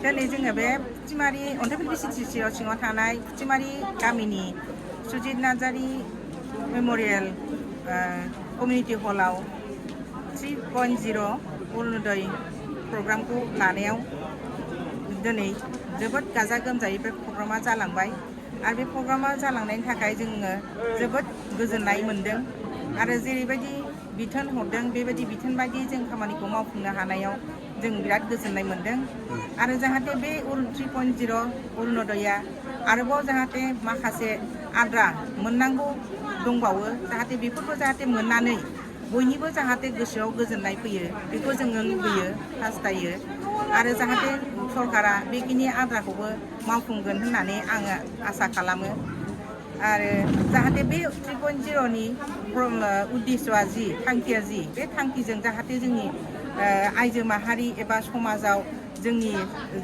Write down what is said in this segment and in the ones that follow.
दिनै जोङो बे फुथिमारि अन्थाइफुर बिसिटिसिआव सिङाव थानाय फुथिमारि गामिनि सुजित नार्जारि मेम'रियेल कमिउनिटि हलाव 3.0 अरुणोदय प्रग्रामखौ लानायाव दिनै जोबोद गाजा गोमजायै बे प्रग्रामा जालांबाय आरो बे प्रग्रामा जालांनायनि थाखाय जोङो जोबोद गोजोननाय मोन्दों आरो जेरैबायदि बिथोन हरदों बेबायदि बिथोन बायदि जों खामानिखौ मावफुंनो हानायाव जों बिराद गोजोननाय मोन्दों आरो जाहाथे बे 3.0 अरुणोदया आरोबाव जाहाथे माखासे आद्रा मोननांगौ दंबावो जाहाथे बेफोरखौ जाहाथे मोननानै बयनिबो जाहाथे गोसोआव गोजोननाय फैयो बेखौ जोङो लुबैयो हास्थायो आरो जाहाथे सरकारा बेखिनि आद्राखौबो मावफुंगोन होननानै आङो आसा खालामो आरो जाहाथे बे 3.0 नि उद्देश्यआ जि थांखिया जि बे थांखिजों जाहाथे जोंनि आइजो माहारि एबा समाजाव जोंनि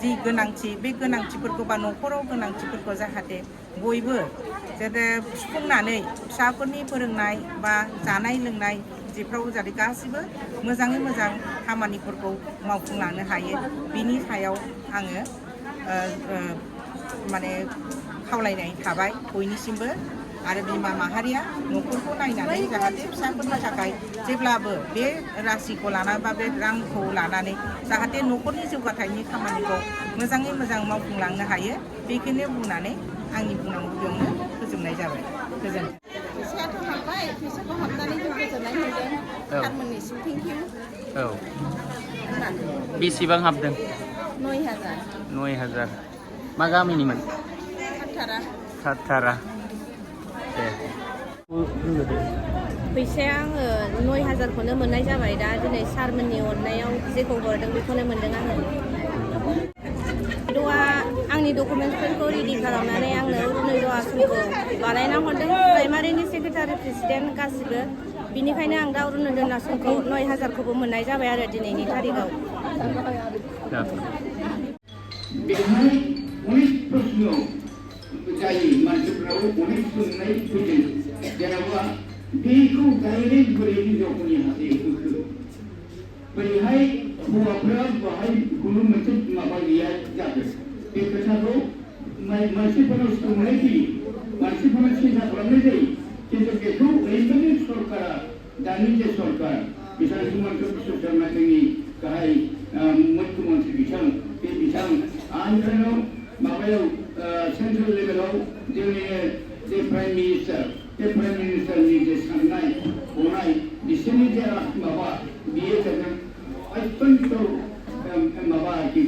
जि गोनांथि बे गोनांथिफोरखौ बा न'खराव गोनांथिफोरखौ जाहाथे बयबो जाहाथे सुफुंनानै फिसाफोरनि फोरोंनाय बा जानाय लोंनाय जेफ्राव जाहाथे गासिबो मोजाङै मोजां खामानिफोरखौ मावफुंलांनो हायो बिनि सायाव आङो माने खावलायनाय थाबाय बयनिसिमबो आरो बिमा माहारिया न'खरखौ नायनानै जाहाथे फिसाफोरनि थाखाय जेब्लाबो बे राशिखौ लानानै बा बे रांखौ लानानै जाहाथे न'खरनि जौगाथायनि खामानिखौ मोजाङै मोजां मावफुंलांनो हायो बेखौनो बुंनानै आंनि बुंनांगौ बेयावनो फोजोबनाय जाबाय गोजोन्थों। फैसायाथ' हाबबाय फैसाखौ हाबनानै जों गोजोननाय मोनदों सारमोननिसिम थेंक इउ। औ बेसेबां हाबदों? 9,000। 9,000 मा गामिनिमोन? सातारा दे फैसाया आङो 9,000खौनो मोननाय जाबाय दा दिनै सारमोननि अननायाव जेखौ हरदों बेखौनो मोनदों आङो। आंनि डकुमेन्टसफोरखौ रेडि खालामनानै आंनो अरुणोदय आसनखौ बानायना हरदों प्राइमारिनि सेक्रेटारि प्रेसिडेन्ट गासिबो बिनिखायनो आं दा अरुणोदय आसनखौ 9,000खौबो मोननाय जाबाय आरो दिनैनि तारिखाव। बेवहाय अनेक प्रश्न जायो मानसिफोराव अनेक सोंनाय फैयो जेनेबा बेखौ डाइरेक्ट बोरै हिनजावफोरनि हाथे होखो बोरैहाय हौवाफोरा बाहाय खुनु मोनसे माबा गैया जादों बे खोथाखौ मानसिफोरनाव सोंनाय फैयो मानसिफोरा सिन्था खालामनाय जायो खिन्थु बेखौ ओरैबायदि सरकारा दानि जे सरकार बिथां हिमन्त बिश्व शर्मा जोंनि गाहाय मुख्यमन्त्रि बिथां बे बिथां आनफ्रायनाव माबायाव सेन्ट्रेल लेभेलाव जोंनि जे प्राइम मिनिस्टार बे प्राइम मिनिस्टारनि जे साननाय हनाय बिसोरनि जे माबा बियो जादों अत्यन्त माबा आरोखि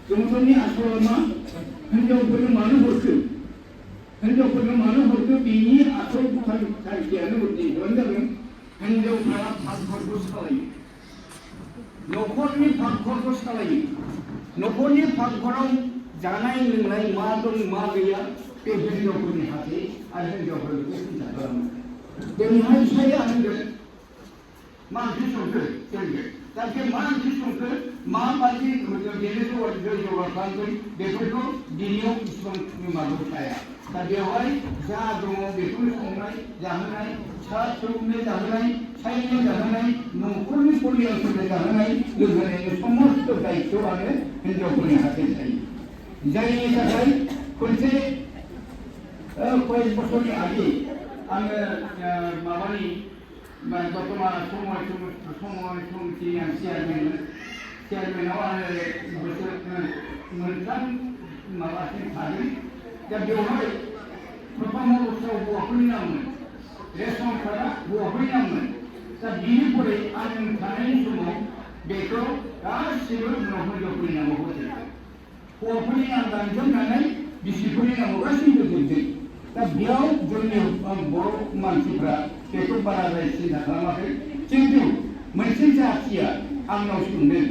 गोमोथावनि आसला मा हिनजावफोरनो मानो हरखो बेनि आसल थांखियानो उद्देश्यआनो जादों हिनजावफोरा भागफोरखौ सालायो न'खरनि भागफोरखौ सालायो न'खरनि भागफोराव जानाय लोंनाय मा दं मा गैया बे हिनजावफोरनि हाथे आरो हिनजावफोरखौ सिन्था खालामो दिनैहाय फिसाया होनगोन मा ओंख्रि संखो जोंनो दा बे मा ओंख्रि संखो माबायदि जौगाखांगोन बेफोरखौ दिनैयाव इसिबां माबा थाया दा बेवहाय जा दङ बेखौनो संनाय जाहोनाय फिसा फिसौनो जाहोनाय फिसायनो जाहोनाय न'खरनि परियालफोरनो जाहोनाय लोगोनायनि समस्त दायित्वआनो हिनजावफोरनि हाथे थायो जायनि थाखाय खनसे कयेक बोसोरनि आगे आङो माबानि बर्तमान समय समिति आं चेयारमेनाव आङो बोसोर मोनथाम माबासिम थादों दा बेवहाय प्रथम अबस्थायाव हौवाफोरनि नाममोन रेशन कार्डआ हौवाफोरनि नाममोन दा बिनिफ्राय आं थानायनि समाव बेखौ गासिबो उनाव हिनजावफोरनि नामाव होजोबदों हौवाफोरनि नाम दानजोबनानै बिसिफोरनि नामाव गासैबो जोबदों दा बेयाव जोंनि बर' मानसिफ्रा बेखौ बाराद्राय सिन्था खालामाखै खिन्थु मोनसे जाथिया आंनाव सोंदों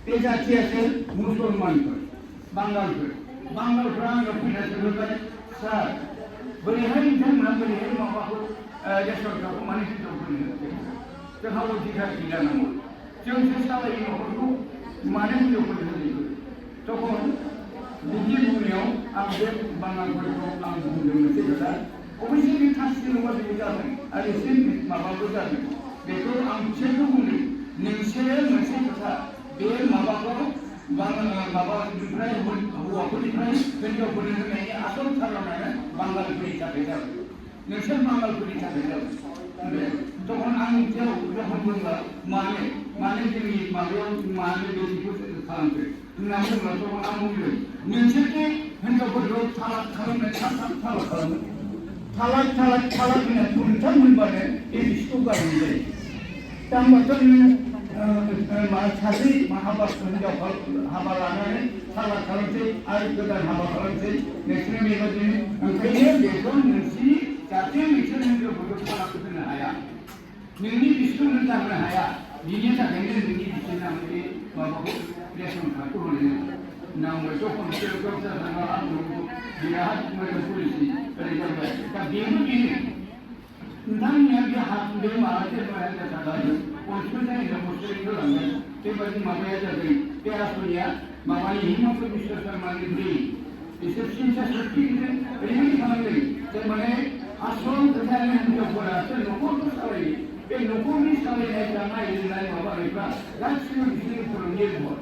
बे जाथिया सोर मुसलमानफोर बांगालफोरा आंनाव फैना सोंबाय सार बोरैहाय नोंथांमोना बोरैहाय माबाखौ रेशन कार्डखौ माने हिनजावफोरनो जोंहा अधिकार गैला नामा जोंसो सालायो न'खरखौ मानो हिनजावफोरनो होयो तखन बिदि बुंनायाव आं बे बांगालफोरखौ आं बुंदों मोनसे खोथा अबयसे बे थांखि नङा बेबो जादों आरो एसे माबाबो जादों बेखौ आं बिसोरखौ बुंदों नोंसोरो मोनसे खोथा बे माबाखौ 마바님프라이 हौवाफोरनिफ्राय हिनजावफोरनि होनायनि आसल खालामनायानो बांगालफोरनि थाखाय जाबाय नोंसोर बांगालफोरनि थाखाय जाबाय तखन आं जखन बुंब्ला मानो जोंनि माबायाव मानो बेखौ खालामखो होनना बुंब्ला तखन आं बुंदों नोंसोरनि हिनजावफोरखौ तालाक खालामनाय तालाक खालामो तालाक होनना मोनथाम मोनबानो बे बिसिखौ गारनाय जायो दा होमबाथ' नों सासे हाबा लानानै तालाक खालामसै आरो गोदान हाबा खालामसै नोंसोरनि बेबायदिनो ओंखायनो बेखौ नोंसोरनि जाहाथे नोंसोर हिनजावफोरखौ तालाक होनो हाया नोंनि बिसिखौ नों गारनो हाया बिनि थाखायनो नोंनि बिसिना बे माबाखौ रेसन कार्डखौ होनो नांबायथ' खनसे गावसा थाङा बिराद मोजां पलिसि ओरै जाबाय दा बेनो नोंथांमोनहा बे माबा जेनेबा थाखाय अनसुंथाइ हस्टेलखौ लांनाय बेबायदि माबाया जादों बे आसनिया माबानि हिमन्त बिश्व शर्मानि दै बिसोर सिन्था शक्तिजों ओरैबायदि खालामदों थारमाने आसल खोथानि हिनजावफोरासो न'खरखौ सालायो बे न'खरनि सालायनाय जानाय लोंनाय माबानायफ्रा गासिबो बिसोरनि सायाव निर्भर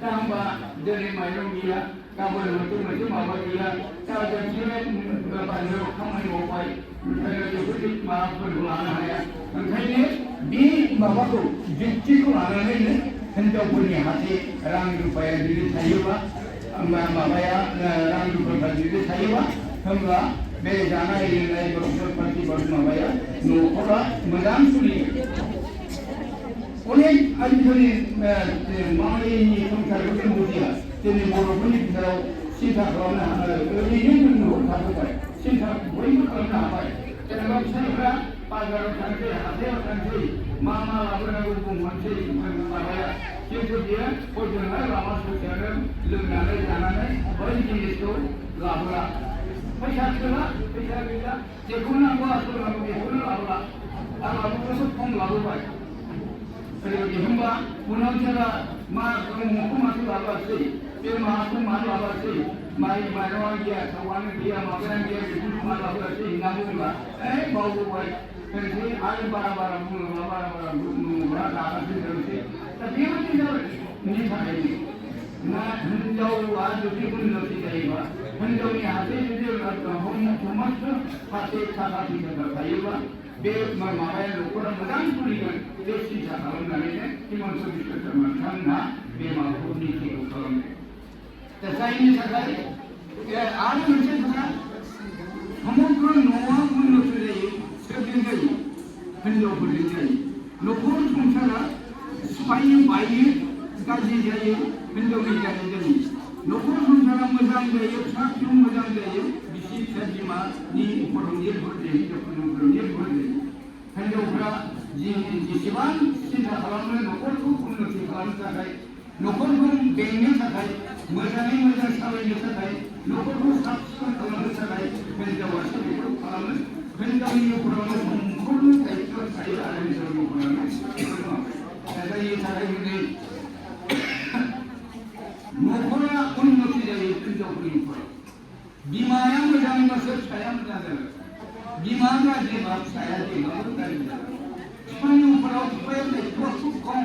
दा होमबा दिनै माइरं गैया गाबोन मोनसे माबा गैया दा बिसोरो बाहेरायाव खामानि मावबाय बेफोरबायदि माबाफोरखौ लानो हाया ओंखायनो बे माबाखौ जुक्तिखौ लानानैनो हिनजावफोरनि हाथे रां रुपाया जुदि थायोबा माबाया रां रुपाफ्रा जुदि थायोबा होमब्ला बे जानाय लोंनाय बर'फोर पार्टिफोर माबाया न'खरा मोजां सोलियो अनेक आजिखालि मालायनि संसारखौ जों बुजिया जोंनि बर'फोरनि गेजेराव सिन्था खालामनो हानाय ओरैनो जों न'आव थाबोबाय सिन्था बयबो खालामनो हाबाय जेनेबा फिसाइफ्रा बाजाराव थांसै हाथायाव थांसै मा लाबोनांगौ बुंहरसै माबाया खिन्थु बियो हजोंहाय लामा ससेयावनो लोंनानै जानानै बै जिनिसखौ लाबोला फैसा थोला फैसा गैला जेखौ नांगौ आसल नांगौ बेखौनो लाबोला आरो लाबोब्लासो खम लाबोबाय ओरैबायदि होनबा उनाव जेला मखौ माथो लाबोआसै बे माखौ मानो लाबोआसै माइरङा गैया थावानो गैया माबायानो गैया बेखौनो मा लाबोआसै होनना बुङोब्ला बावबोबाय होनसै आरो बारा बुङोब्ला बारा बुङोब्ला रागासो जोंसै दा बेबायदि जाबाय बिनि थाखायनो ना हिनजावआ जुदि उन्नति जायोबा हिनजावनि हाथे जुदि समस्त फारसे थाखा फैसा थायोबा बे माबाया न'खरा मोजां सोलिगोन बे सिन्था खालामनानैनो हिमन्त बिश्व शर्मा बिथांमोनहा बे माबाखौ नीतिखौ खालामदों दा जायनि थाखाय आरो मोनसे खोथा समग्र न'आ उन्नति जायो सोरजों जायो हिनजावफोरजों जायो न'खर संसारा सिफायो बायो गाज्रि जायो हिनजावनि जानाय जायो न'खर संसारा मोजां जायो फिसा फिसौ मोजां जायो बिसि फिसा बिमानि उपराव निर्भर जायो हिनजावफोरनि उपराव निर्भर जायो हिनजावफ्रा जेसेबां सिन्था खालामनो न'खरखौ उन्नति खालामनो थाखाय न'खरखौ बेंनो थाखाय मोजाङै मोजां सालायनो थाखाय न'खरखौ साफ सिखोन खालामनो थाखाय हिनजावासो बेखौ खालामो हिनजावनि न'खरावनो सम्पूर्ण दायित्व थायो आरो हिनजावनि न'खरावनो जायनि थाखाय दिनै न'खरा उन्नति जायो हिनजावफोरनि न'खराव बिमाया मोजांबासो फिसाया मोजां जागोन बिमा गाज्रिबा फिसाया जेब्लाबो गाज्रि जागोन बिफानि न'खराव बिफाया दायित्वआ खुब खम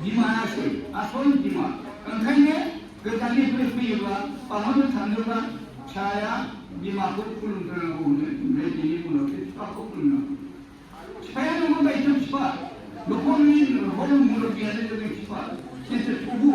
बिमायासो आसल बिमा ओंखायनो गोजाननिफ्राय फैयोब्ला बाहाबो थाङोब्ला फिसाया बिमाखौ खुलुमग्रोनांगौ होनो ओमफ्राय बिनि उनावसो बिफाखौ खुलुमनांगौ बिफाया न'खर दायित्व बिफा न'खरनि मुलुगियानो जोंनि बिफा खिन्थु थेवबो